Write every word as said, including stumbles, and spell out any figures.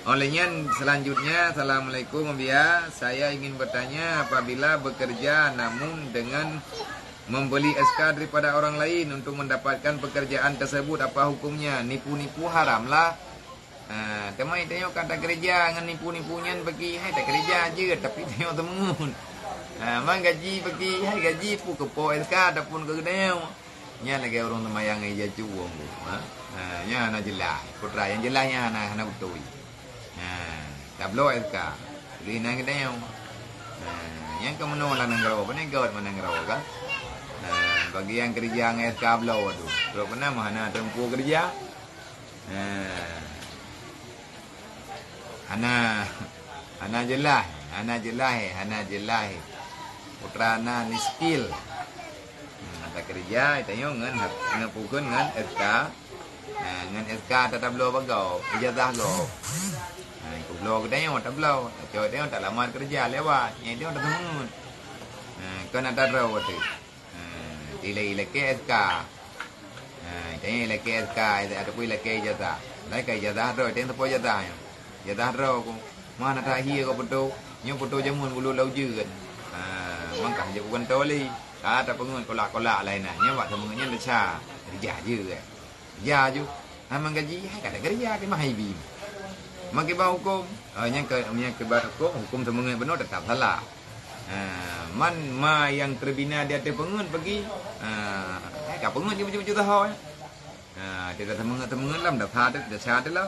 Oleh nyan, selanjutnya, Assalamualaikum, Buya. Saya ingin bertanya, apabila bekerja namun dengan membeli S K daripada orang lain untuk mendapatkan pekerjaan tersebut, apa hukumnya? Nipu-nipu haram lah. Ha, teuma tanyoe ka takeureuja ngon nipu-nipu nyan bagi hai takeureuja jeuet, tapi tanyoe teumeungeut. Ha, man gaji bagi hai gaji pu keupo S K ataupun keu geutanyoe. Nyan lagèe ureueng seumayang ija cuwong tu. Ha? Ha, nyan hana jeulaih. Putra nyang jeulaih nyan hana, hana beutôi. Ha, tabloe S K. Lheuh nyan geutanyoe. Ha, nyang ka meunoe lam nanggroe, pane göt lam nanggroe kan. Ha, bagi nyang keureuja ngon S K bloe tu. Trok keunan mah hana teumpo keureuja. Ha. Hana, hana jeulaih, hana jeulaih, hana jeulaih. Putra na ni skill. Hmm, ata keureuja tanyoe ngon, ngon pukon ngon S K. Ha, ngon S K ata tabloe bak gob, ijazah gob. Ha, kubloe geutanyoe tabloe, tacok tanyoe talamat keureuja lewat. Nyan tanyoe tateumeungeut. Ha, kon ata droe teuh. Ha, ilakée S K. Ha, tanyoe ilakée S K ataupun ilakée ijazah. Lai ka ijazah droe, tanyoe teupeue ijazah nyoe. Ijazah droe ku. Mana takhé ka peutoe, nyoe peutoe jameun ulôn lam ujeuen. Ha, mangkah jeuet u kantô lé. Ka tapeungeut kolak-kolak laén na. Nyoe bak tapeungeut nyan desya. Keureuja jeuet. Keureuja ju. Hai man gaji, hai ka takeureuja, keumah hai bi. Makai bak huköm, ha, nyang ke, nyang keubat huköm, huköm seumeungeut bunoe teutap salah. Ha, man ma nyang teubina di ateueh peungeut bagi, ha, hai ka peungeut ju bacut-bacut sahoe. Ha, teutab seumeungeut-seumeungeut lam, desya teuh, desya teuh lam.